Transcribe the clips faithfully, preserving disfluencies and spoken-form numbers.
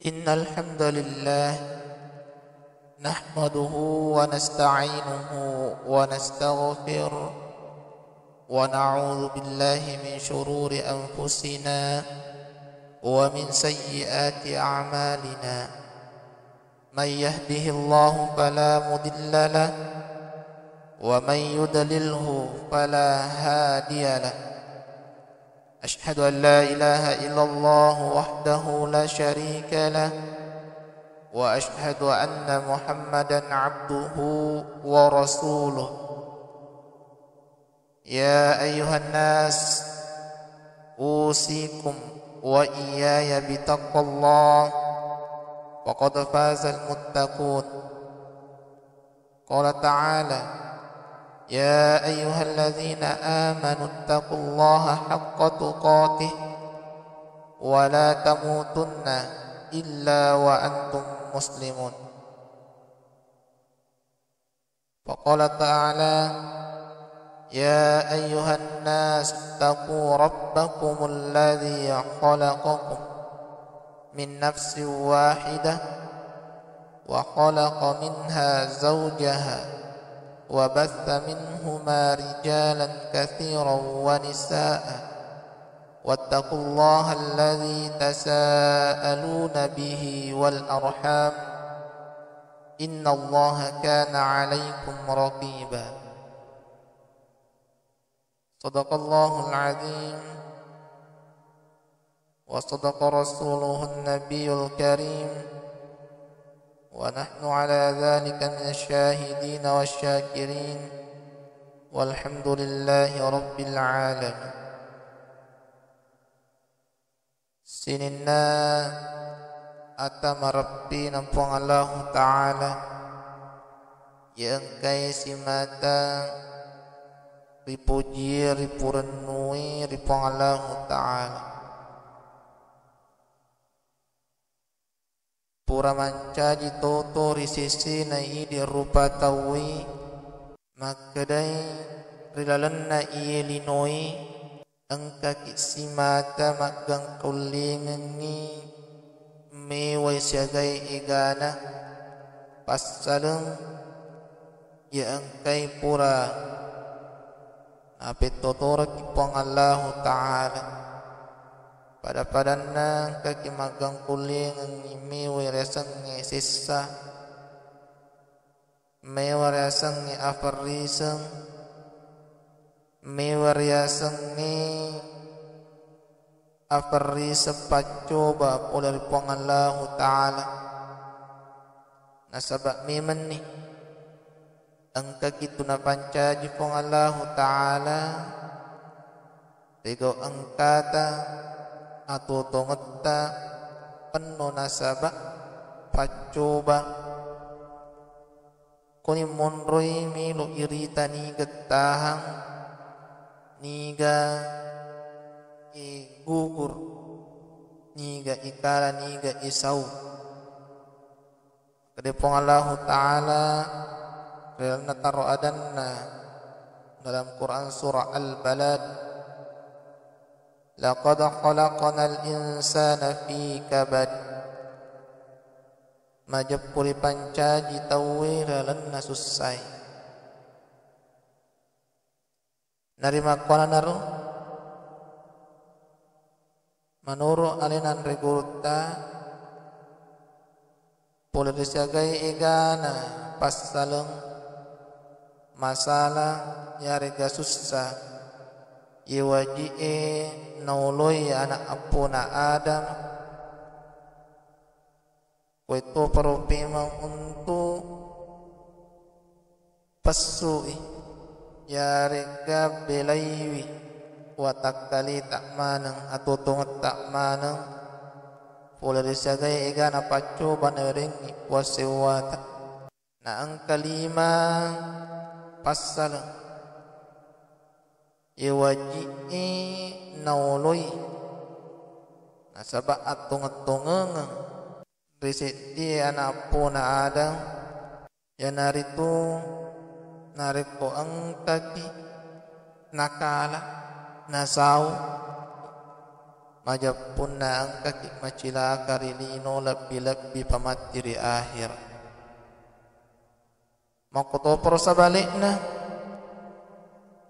إن الحمد لله نحمده ونستعينه ونستغفره، ونعوذ بالله من شرور أنفسنا ومن سيئات أعمالنا. من يهده الله فلا مضل له، ومن يضلله فلا هادي له. أشهد أن لا إله إلا الله وحده لا شريك له، وأشهد أن محمدا عبده ورسوله. يا أيها الناس، أوصيكم وإياي بتقوى الله، فقد فاز المتقون. قال تعالى: يا أيها الذين آمنوا اتقوا الله حق تقاته ولا تموتن إلا وأنتم مسلمون. وقال تعالى: يا أيها الناس اتقوا ربكم الذي خلقكم من نفس واحدة وخلق منها زوجها وبث منهما رجالا كثيرا ونساء واتقوا الله الذي تساءلون به والأرحام إن الله كان عليكم رقيبا. صدق الله العظيم وصدق رسوله النبي الكريم ونحن على ذلك من الشاهدين والشاكرين والحمد لله رب العالمين. Sininna ata mareppina Puang Allahu Ta'ala, iya engkai simata ripojie, ripurennui ri Puang Allahu Ta'ala. Pura mancaji toto ri sesena idi rupa tauwe, makkedai ri lalenna iye linoe, engkaki simata maggangkaullengengngi mewai siagai egana passaleng iya engkai pura napettotorengki Puang Allahu Ta'ala. Pada-padanna engkaki maggangkaullengengngi mewai riasengnge sessa, mewa riasengnge aferriseng, mewa riasengnge aferriseng paccoba pole ri Puang Allahu Ta'ala. Nasaba memenni engkaki tu napancaji Puang Allahu Ta'ala ri gau engkata, atuo-tuongetta, penno nasaba paccoba. Koni monroi melo irita niga tahang, niga igugur, niga ikala, niga isau. Kede Puang Allahu Ta'ala ri lalenna taro adanna dalam Quran surah Al-Balad, "Laqad khalaqnal insana fi kabad." Majeppu ripancaji tauwe ri lalenna sussae. Narimakkuananaro, menurut alena anre gurutta, pole ri siagai egana passaleng, masalah, yarega sussa, iye waji'e naoloi ana' appona Adam, Kuetoparo pemeng untu' pessu'i, yaregga belaiwi watakkaleta maneng, atuo-tuongetta maneng, pole ri siagae egana paccoba nawerengngi Puang sewwata. Na engka lima passaleng, iye waji'e naoloi nasaba attuongeng-tuongengeng ri seddie ana' appona Adam, iyanaritu narekko engkaki nakala, nasau, Majeppunna engkaki macilaka ri lino, lebbi-lebbi pamatti ri akhir. Makkutoparo sabale'na,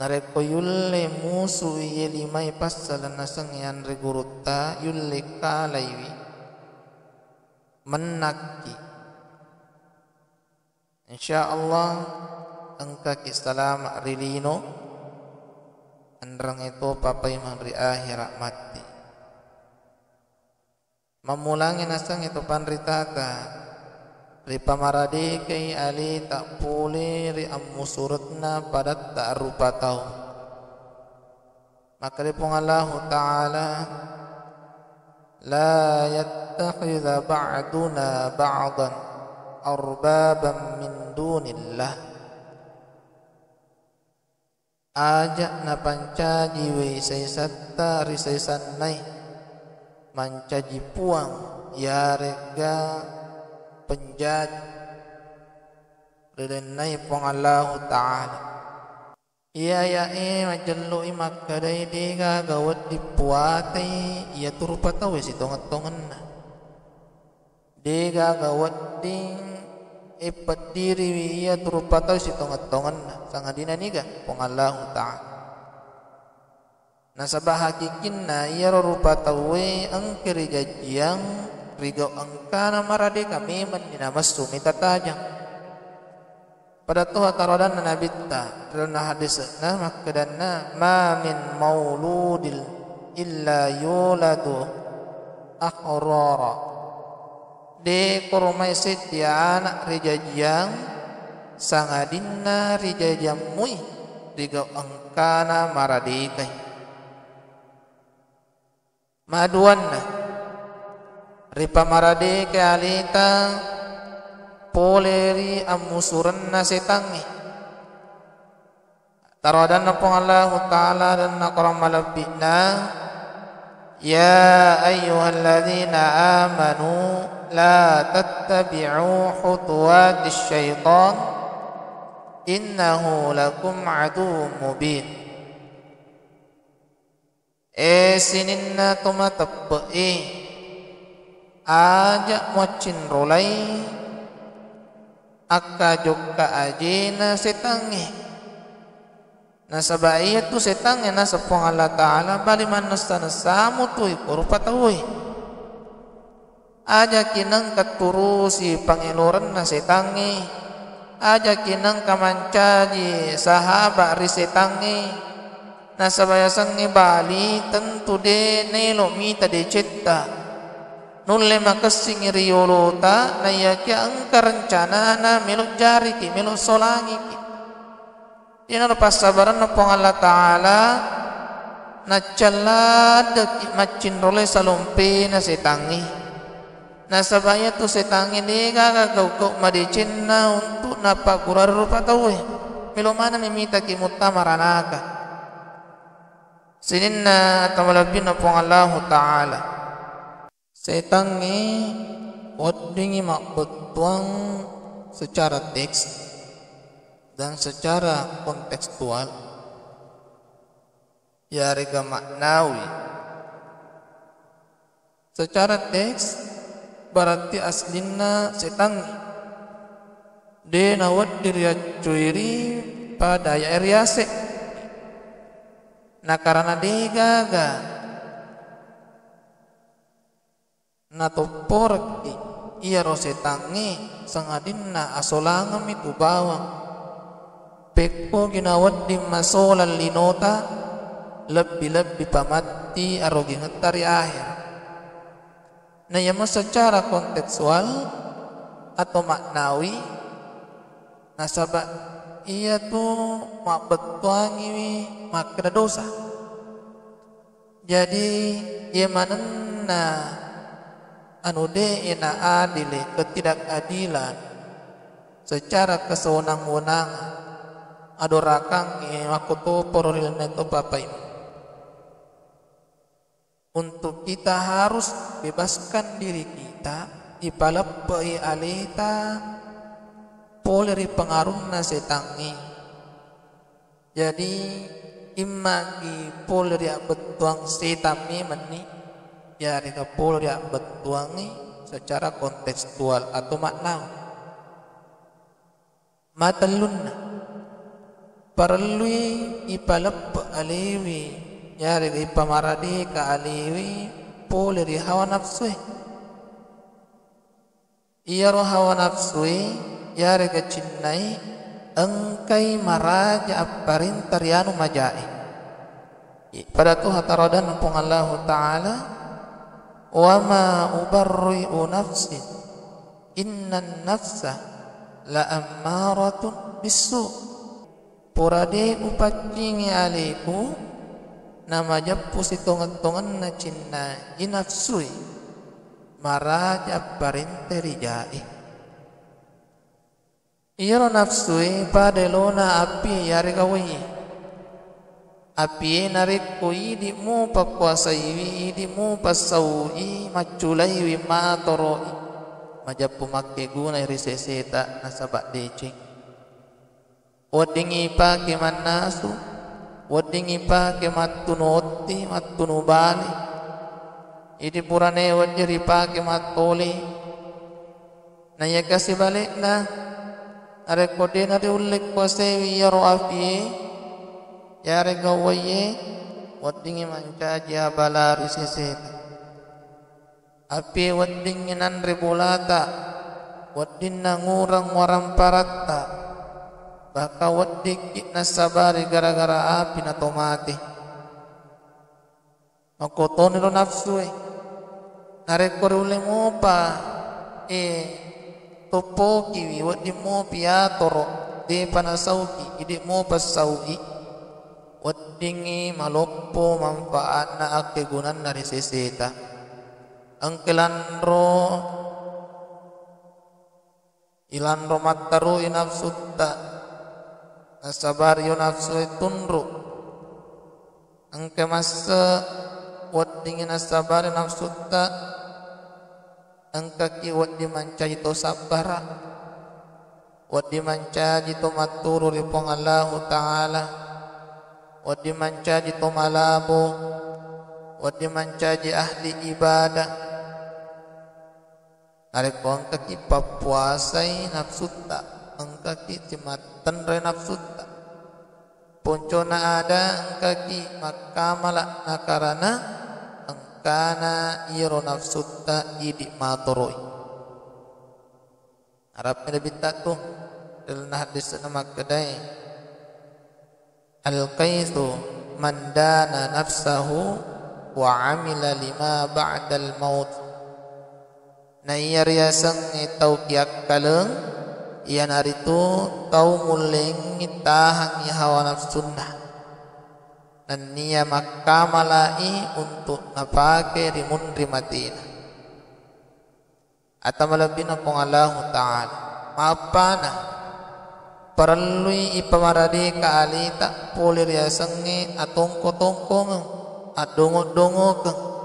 narekko yulle musu iye limae passaleng nasengnge anre gurutta, yulle kalaiwi, mennakki. Insya Allah, engkaki salama ri lino, enrengnge topa paimeng ri akhira matti. Mammulangngi nasengnge to panritata, ripamaradekai aleta pole ri ammusurenna padatta rupa tau. Makkeda Puang Allahu Ta'ala, "La yattakhidza ba'duna ba'dan arbaban min dunillah." Aja napancaji wei saisatta ri saisannai, mancaji puang yaregga penjaji ri lainnae Puang Allahu Ta'ala. Iya aya'e majello'i makkedai degaga wedding puatai iyatu rupa tauwe sitongeng-tongenna. Degaga wedding, eh, peddiriwi iyatu rupa tau sitongeng-tongenna, sangadinna niga Puang Allahu Ta'ala. Nasaba hakikinna iyaro rupa tauwe engka rijajiang rigau engkana maradeka, memenni namessu mita tajang. Pada toha tarodanna Nabitta ri lalenna hadise'na makkedanna, "Ma min mauludin illa yuladu ahrara." De koro mai seddi ana rijajiang, sangadinna rijajiang mui rigau engkana maradekai. Maduanna, ripamaradeke aleta pole ri ammusurenna setangnge. Tarodanna Puang Allahu Ta'ala ri lalenna Qur'an malebbi'na, "Ya ayyuhalladzina amanu la tattabi'u khutuwatis syaitan innahu lakum aduwwum mubin." E sininna to mateppe'e, aja muaccinrolai akkajokka ajena setangnge. Nasaba iyatu setangnge naseng Puang Allah Ta'ala bali mannessa-nessamu tu iko rupa tauwe. Ajaki nengka turusi pangelorenna setangnge, ajaki nengka mancaji sahaba ri setangnge, nasaba yasengnge bali tentu de naelo mita decetta. Nulle makessingi ri yolota, naiyakia engka rencanana melo jariki, melo solangiki. Iyanaro passabarenna Puang Allah Ta'ala, naccalladdeki maccinrolai salompena setangnge. Nasaba iyatu setangnge degaga gau-gau madecenna untuk napaggurari rupa tauwe. Melo manenni mitaki muttama ranaka. Sininna to malebbina Puang Allahu Ta'ala. Setangnge weddingngi mabbettuang secara teks dan secara kontekstual, yarega maknawi. Secara teks, berarti aslinna setangnge de nawedding riaccuiri pada ayae riase. Nakarana degaga natopporekki iyaro setangnge, sangadinna asolangemmi tu bawang. Pekkogi nawedding masolang linota, lebbi-lebbi pamatti arogingetta ri akhera. Na iyamo secara kontekstual atau maknawi, nasaba iyatu mabbettuangiwi makkeda dosa. Jadi, iye manenna anu de'e na adile, ketidakadilan secara kesewenang-wenangan, adorakangnge makkutoparo ri lalenna topa paimeng. Untuk kita harus bebaskan diri kita, ipaleppe'i aleta pole ri pengarunna setangnge. Jadi, immagi pole ri abbettuang setang memenni, Yarega pole ri abbettuangnge secara kontekstual atau maknau. Matellunna, parellui ipaleppe alewe, yarega ipamaradeka alewe pole ri hawa nafsue. Iyaro hawa nafsue, yarega cinnae, engkai maraja apparinta ri anu majae. Pada tu hataradan Puang Allahu Ta'ala, "Wa ma ubarri'u nafsi, innan nafsa la ammaratun bissu." Pura de upaccingi aleku, namajeppu sitongeng-tongenna cinna i nafsui, maraja apparente ri jae. Iyaro nafsue pada elona apie yarega waie. Apie narekko idi mupa kuasaiwi, idi mupa saui, macculaiwi, matoroi, majeppu makkegunai ri seseta nasaba deceng. Weddingngi ipake mannasu, weddingngi ipake mattunu otti, mattunu bale. Idi purane wedding ripake mattole. Naiyakia sibalikna, narekko de nariulle kuasaiwi iyaro apie, yarega waie, weddingngi mancaji abala ri seseta. Apie weddingngi nanre bolata, weddinna ngureng waramparatta, bahkan weddikki nassabari gara-gara api nato mate. Makkotoniro nafsue. Narekko riulle mopa, eh, toppokiwi, wedding mopi atoro, depa nasauki, idi mopa sauki, weddingngi maloppo manfaatna akkegunanna ri seseta. Engka lanro, ilanro mattarui nafsutta, nasabari yo nafsue tunru. Engka masse weddingngi nasabari nafsutta, engkaki wedding mancaji to sabbara, wedding mancaji to matturu ri Puang Allahu Ta'ala, wedding mancaji to malabo, wedding mancaji ahli ibadah. Narekko engkaki pappuasai nafsutta, engkaki simattenre nafsutta, poncona ada engkaki makkamala nakarana engkana iyaro nafsutta idi matoroi. Arapmi Nabitta tu, ri lalenna hadisna makkedae, "Al-qaitsu man dana nafsahu wa amila lima ba'dal maut." Naiya riasengnge tau kiakkaleng, iyanaritu tau mullengngi tahangngi hawa nafsunna, nenniya makkamala'i untuk napake ri munri matena. Ata malebbina Puang Allahu Ta'ala. Mappana, parellui ipamaradeka aleta pole riasengnge atongko-tongkongeng, addongo-dongokeng.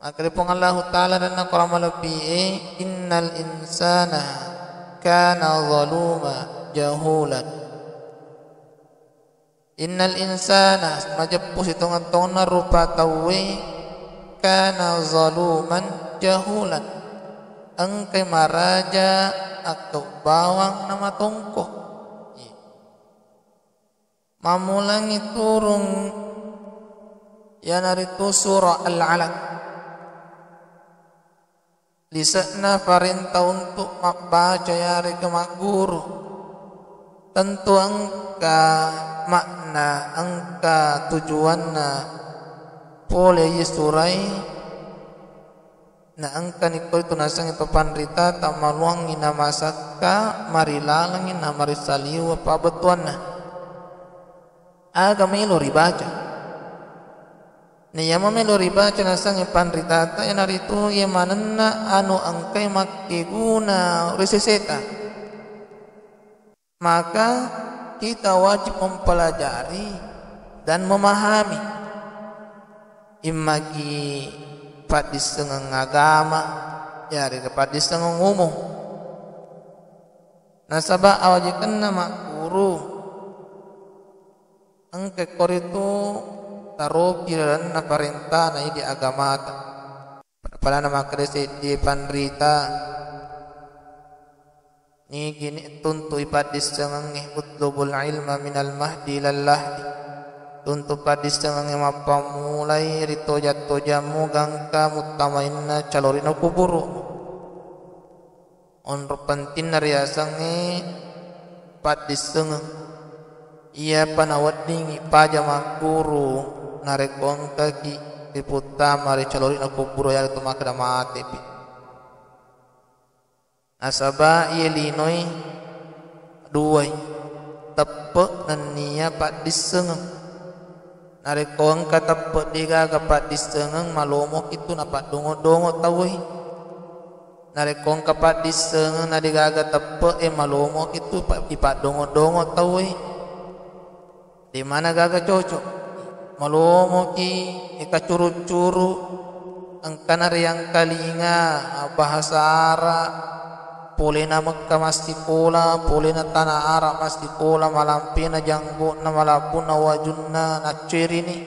Makkeda Puang Allahu Ta'ala ri lalenna Qur'an malebbi'e, "Innal insana kana zaluma jahulan." Innal insana, majeppu sitongeng-tongenna rupa tauwe, kana zaluman jahulan, engkai maraja akkau bawang namatongko. Mammulangi turung iyanaritu surah Al-Alaq. Lise'na parenta untuk mabbaca yarega magguru. Tentu engka makna, engka tujuanna pole iye surai, na engkani ko itu nasengnge to panrita tammaluangngi namasakka marilalengngi namarisaliwa pabbettuanna. Aga melo ribaca? Na iya mamelo ribaca nasengnge panritata, iyanaritu iya manenna anu engkai makkeguna ri seseta. Maka kita wajib mempelajari dan memahami. Immaki paddissengeng agama, yarega paddissengeng umum. Nasaba awajikenna magguru, engka koritu taroki lalenna parentana idi agamata. Pada-padana makkeda seddi panrita, nigi ni tuntu ipaddissengengnge, "Utlubul ilma minal mahdi ilal lahdi." Tuntu paddissengengnge mappammulai ri toja-tojammu gangka muttamainna calorina kuburu. Onro pentinna riasengnge paddissengeng. Iyapa naweddingngi paja magguru narekko engkaki riputtama ri calorina kuburu, iyanaritu makkeda matepi. Nasaba iye linoi duai, teppe nennia paddissengeng. Narekko engka teppe degaga paddissengeng, malomoki tu napaddongo-dongo tauwe. Narekko engka paddissengeng na degaga teppe e, malomoki tu pa-, ipaddongo-dongo tauwe. De mana gaga cocok. Malomoki e kacuru-curu, engkana riangkalinga bahasa Arab, polena Mekka massikola, polena tana Arab massikola, malampena janggo'na, malabbuna wajunna, naccerini.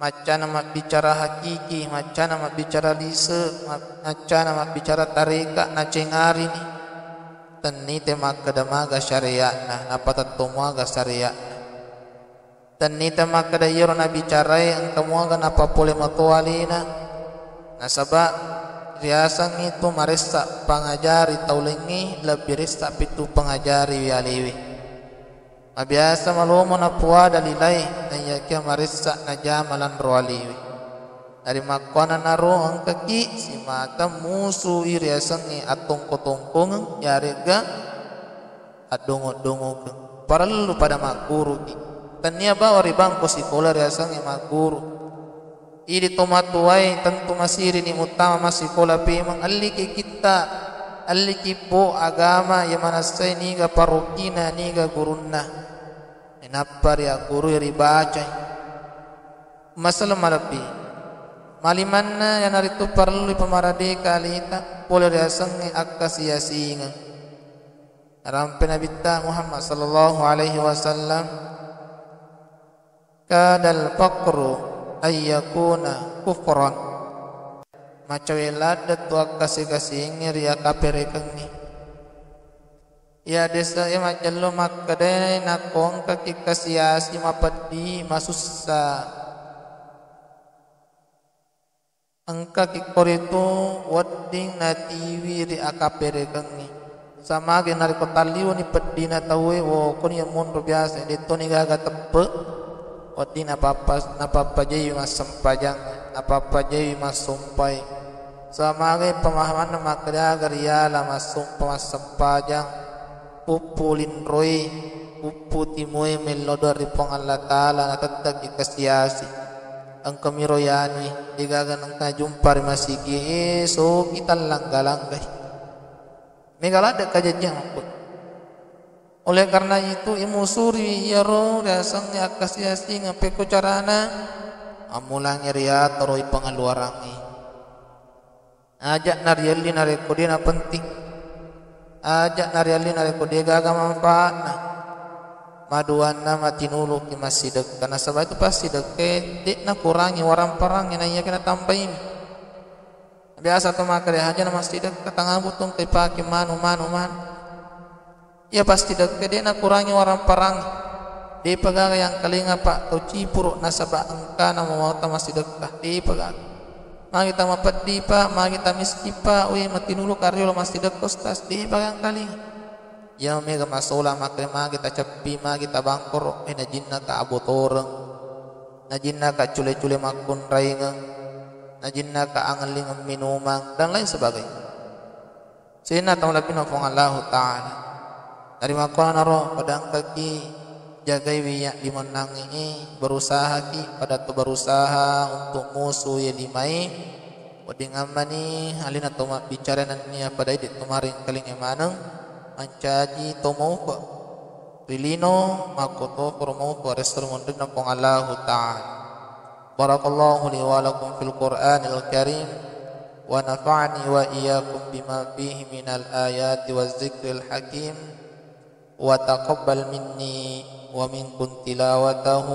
Maccana mabbicara hakiki, maccana mabbicara lise, ma-, maccana mabbicara tareka, nacengarini. Tennite makkeda maga syariatna, napatetto muaga syariatna. Tennite makkeda iyaro nabicarae engka muaga napappole matoa alena. Nasaba riaseng itu maressa pangajari tau laingnge, lebbi ressa pitu pangajari wi alewe. Mabiasa malomo napuada lilai, naiyakia maressa najama lanro alewe. Narimakkuannanaro engkaki simata musui riasengnge attongko-tongkongeng, iyaregga addongo-dongokeng. Parellu pada magguruki. Tennia bawa ri bangko sikola riasengnge magguru. Idi tomatoae tentu masirini muttama massikola pemeng, alliki kitta, alliki bo agama iya manassai niga parokina, niga gurunna. Inappa riaggurui ribacai. Masalah malebbi. Malimanna iyanaritu parellu ipamaradeka aleta pole riasengnge akkasi-asingeng. Narampe Nabitta Muhammad sallallahu alaihi wasallam, "Kadal faqru ayyakuna kufran." Macawe ladde tu akkasi-kasingnge ri akaperekengnge. Iya dese e majjello makkedae nakko engkaki kasi-asi mapeddi masussa. Engkaki koritu wedding natiwi ri akaperekengnge. Samage narekko talliwuni peddina tauwe, wo, koni monro biasa, dettoni gaga teppe. Wedding napappa-, napappajaiwi massempajang, napappajaiwi massompai. Samage pemahamanna makkeda aga riala massompa massempajang, puppu linroi, puppu timue mello doang ri Puang Allah Ta'ala, natetteki kasi-asi. Engka miro yanui, degaga engka jumpa ri masigi, eh, soki tallangga-langgai. Mega ladde kajajiang makkua. Oleh karena itu, imusuri iyaro riasengnge akkasi-asingeng, pekko carana, ammulangngi riatoroi pengeluarangnge. Aja narielli narekko de napenting. Aja narielli narekko de gaga manfaatna. Maduanna, matinuluki massidekka. Nasaba itu passidekka de nakurangi warang-parangnge, naiyakia natambaimi. Biasa to makkeda hajana massidekka, tangabu tongkai pake manu, manu, manu. Iya passidekka de nakurangi warang-parang. Depa gaga yangkalinga, Pak, tau cipuru, nasaba engkana mamauta massidekka. Depa gaga. Magi tamapeddi, Pak, magi tamiski, Pak, we, matinulu ka riolo massidekka, Ustaz. Depa gaga yangkalinga. Iya mega masola makkeda magi tacappi, magi tabangkoro, eh, najinnaka abotoreng. Najinnaka cule-cule makkunraingeng. Najinnaka angellingeng minumang, dan lain sebagainya. Sininna tau malebbina Puang Allahu Ta'ala. Narimakkuannanaro, pada engkaki jagaiwi ya limennangnge, berusahaki, pada to berusaha untuk musu ye limae. Wedding ammani alena to mabbicara nennia pada idi to maringkalinge maneng, mancaji to maupe. Ri lino makkotoparo maupa ri esso ri monrinna Puang Allahu Ta'ala. Barakallahu li wa lakum fil Qur'anil Karim, wa nafa'ani wa iyyakum bima fihi minal ayati wa zikril hakim. وتقبل مني ومنكم تلاوته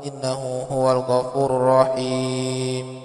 إنه هو الغفور الرحيم.